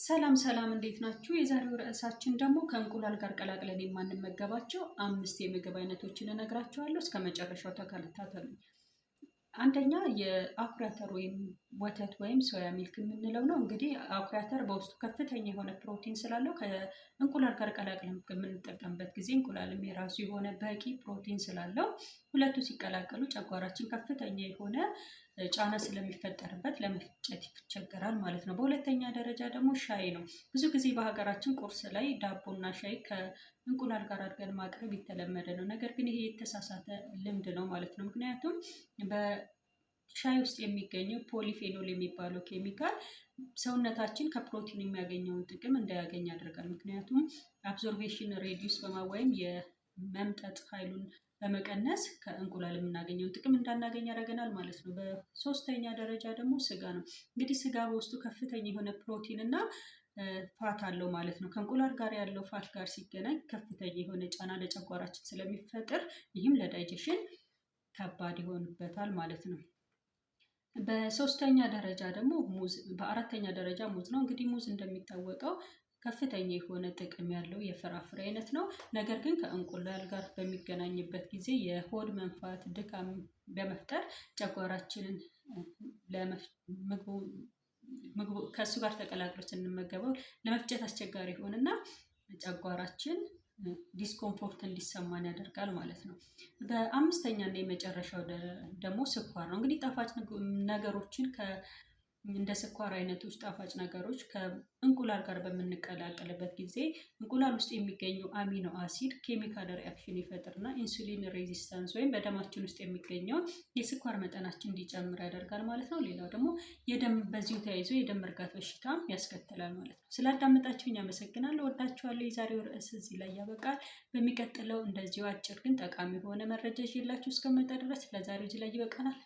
ሰላም ሰላም፣ እንዴት ናችሁ? የዛሬው ርዕሳችን ደግሞ ከእንቁላል ጋር ቀላቅለን የማንመገባቸው አምስት የምግብ አይነቶችን እነግራችኋለሁ። እስከ መጨረሻው ተከታተሉኝ። አንደኛ የአኩሪ አተር ወይም ወተት ወይም soya milk የምንለው ነው። እንግዲህ አኩሪ አተር በውስጡ ከፍተኛ የሆነ ፕሮቲን ስላለው ከእንቁላል ጋር ቀላቅለን በምንጠቀምበት ጊዜ እንቁላልም የራሱ የሆነ በቂ ፕሮቲን ስላለው ሁለቱ ሲቀላቀሉ ጨጓራችን ከፍተኛ የሆነ ጫና ስለሚፈጠርበት ለመፍጨት ይቸገራል ማለት ነው። በሁለተኛ ደረጃ ደግሞ ሻይ ነው። ብዙ ጊዜ በሀገራችን ቁርስ ላይ ዳቦና ሻይ ከእንቁላል ጋር አድርገን ማቅረብ የተለመደ ነው። ነገር ግን ይሄ የተሳሳተ ልምድ ነው ማለት ነው። ምክንያቱም በሻይ ውስጥ የሚገኘው polyphenol የሚባለው ኬሚካል ሰውነታችን ከፕሮቲን የሚያገኘውን ጥቅም እንዳያገኝ ያደርጋል። ምክንያቱም absorption reduce ወይም የመምጠጥ ኃይሉን በመቀነስ ከእንቁላል የምናገኘውን ጥቅም እንዳናገኝ ያደርገናል ማለት ነው። በሶስተኛ ደረጃ ደግሞ ስጋ ነው። እንግዲህ ስጋ በውስጡ ከፍተኛ የሆነ ፕሮቲን እና fat አለው ማለት ነው። ከእንቁላል ጋር ያለው fat ጋር ሲገናኝ ከፍተኛ የሆነ ጫና ለጨጓራችን ስለሚፈጥር ይህም ለዳይጀሽን ከባድ ይሆንበታል ማለት ነው። በሶስተኛ ደረጃ ደግሞ ሙዝ፣ በአራተኛ ደረጃ ሙዝ ነው። እንግዲህ ሙዝ እንደሚታወቀው ከፍተኛ የሆነ ጥቅም ያለው የፍራፍሬ አይነት ነው። ነገር ግን ከእንቁላል ጋር በሚገናኝበት ጊዜ የሆድ መንፋት፣ ድካም በመፍጠር ጨጓራችንን ምግቡ ከእሱ ጋር ተቀላቅሎ ስንመገበው ለመፍጨት አስቸጋሪ ይሆንና ጨጓራችን discomfort እንዲሰማን ያደርጋል ማለት ነው። በአምስተኛ እና የመጨረሻው ደግሞ ስኳር ነው። እንግዲህ ጣፋጭ ነገሮችን እንደ ስኳር አይነቶች ጣፋጭ ነገሮች ከእንቁላል ጋር በምንቀላቀልበት ጊዜ እንቁላል ውስጥ የሚገኘው amino acid chemical reaction ይፈጥርና insulin resistance ወይም በደማችን ውስጥ የሚገኘውን የስኳር መጠናችን እንዲጨምር ያደርጋል ማለት ነው። ሌላው ደግሞ የደም በዚሁ ተያይዞ የደም እርጋት በሽታም ያስከትላል ማለት ነው። ስላዳመጣችሁኝ አመሰግናለሁ። ወዳችኋለሁ። የዛሬው ርዕስ እዚህ ላይ ያበቃል። በሚቀጥለው እንደዚሁ አጭር ግን ጠቃሚ የሆነ መረጃ ይዤላችሁ እስከመጣ ድረስ ለዛሬው እዚህ ላይ ይበቃናል።